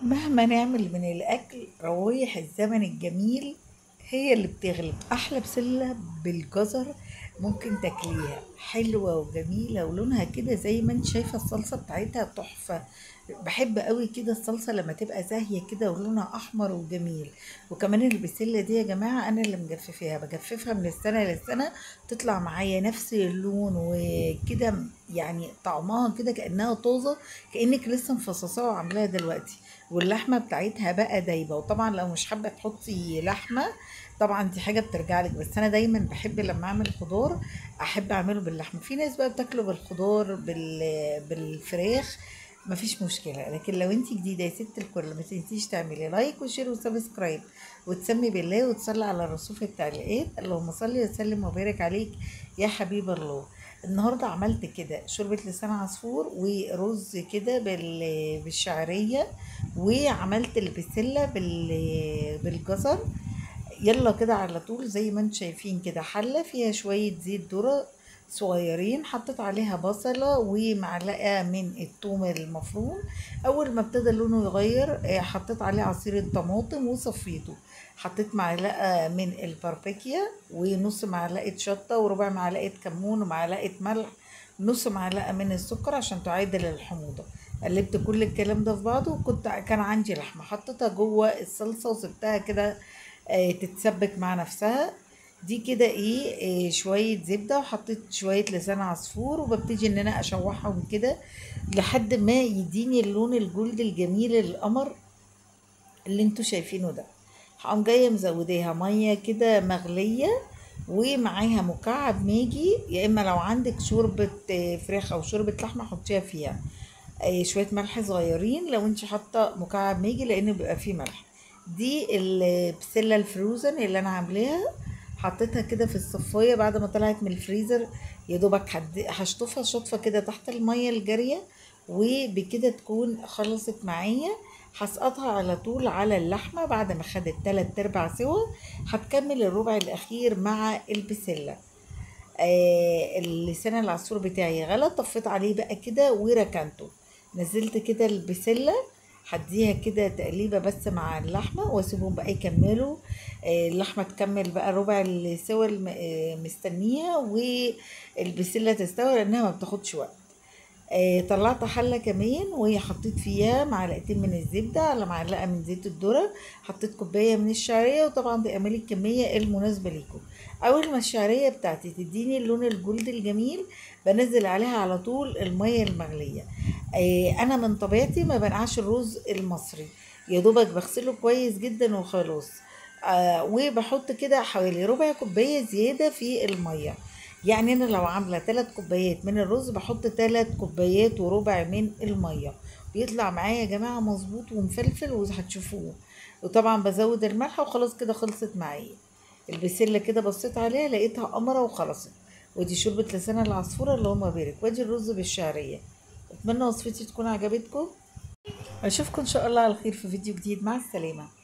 مهما نعمل من الأكل روايح الزمن الجميل هي اللي بتغلب. أحلى بسلة بالجزر ممكن تاكليها، حلوة وجميلة ولونها كده زي ما انت شايفة، الصلصة بتاعتها تحفة. بحب قوي كده الصلصة لما تبقى زاهية كده ولونها أحمر وجميل. وكمان البسلة دي يا جماعة أنا اللي مجففاها، بجففها من السنة للسنة تطلع معايا نفس اللون وكده، يعني طعمها كده كأنها طازة، كأنك لسه مفصصاها وعاملاها دلوقتي. واللحمة بتاعتها بقى دايبة. وطبعا لو مش حابة تحطي لحمة طبعا دي حاجة بترجع لك، بس أنا دايما بحب لما أعمل خضار أحب أعمله باللحمة. في ناس بقى بتاكله بالخضار بالفراخ، مفيش مشكلة. لكن لو انت جديدة يا ست الكل ما تنسيش تعملي like و share و subscribe، وتسمي بالله وتصلي على الرسول في التعليقات. اللهم صل وسلم وبارك عليك يا حبيب الله. النهارده عملت كده شوربة لسان عصفور ورز كده بالشعرية، وعملت البسلة بالجزر. يلا كده على طول زي ما انتم شايفين كده، حلة فيها شوية زيت ذرة صغيرين، حطيت عليها بصلة ومعلقة من الثوم المفروم. اول ما ابتدى لونه يغير حطيت عليه عصير الطماطم وصفيته. حطيت معلقة من الباربيكيا ونص معلقة شطة وربع معلقة كمون ومعلقة ملح، نص معلقة من السكر عشان تعادل الحموضة. قلبت كل الكلام ده في بعضه، وكنت كان عندي لحمة حطيتها جوه الصلصة وسبتها كده تتسبك مع نفسها. دي كده ايه شوية زبدة، وحطيت شوية لسان عصفور، وببتدي ان انا اشوحهم كده لحد ما يديني اللون الجلد الجميل القمر اللي انتوا شايفينه ده. هقوم جاية مزوداها مية كده مغلية ومعاها مكعب ماجي، يا اما لو عندك شوربة فراخ او شوربة لحمة حطيها فيها. شوية ملح صغيرين لو انت حاطة مكعب ماجي لان بيبقى فيه ملح. دي البسلة ال frozen اللي انا عاملاها، حطيتها كده في الصفايه بعد ما طلعت من الفريزر، يا دوبك هشطفها شطفه كده تحت المية الجارية، وبكده تكون خلصت معايا. هسقطها على طول على اللحمة بعد ما خدت 3/4 سوا. هتكمل الربع الاخير مع البسله. اللسان العصفور بتاعي غلى، طفيت عليه بقى كده وركنته. نزلت كده البسله، هديها كده تقليبه بس مع اللحمة، واسيبهم بقى يكملوا. اللحمة تكمل بقى ربع السوا مستنيها، والبسله تستوي لانها ما بتاخدش وقت. طلعت حله كمان وحطيت فيها معلقتين من الزبدة على معلقه من زيت الذرة، حطيت كوباية من الشعرية، وطبعا تعملي الكمية المناسبة ليكم. اول ما الشعرية بتاعتي تديني اللون الجلد الجميل بنزل عليها على طول المية المغليه. انا من طبيعتي ما بنقعش الرز المصري، يا دوبك بغسله كويس جدا وخلاص. وبحط كده حوالي ربع كوباية زيادة في المية. يعني انا لو عامله 3 كوبايات من الرز بحط 3 كوبايات وربع من المية، بيطلع معايا يا جماعة مظبوط ومفلفل وهتشوفوه. وطبعا بزود الملح وخلاص كده خلصت معايا البسله. كده بصيت عليها لقيتها قمره وخلصت. ودي شوربة لسان العصفوره اللهم بارك، وادي الرز بالشعريه. اتمنى وصفتي تكون عجبتكم، اشوفكم ان شاء الله على خير في فيديو جديد. مع السلامة.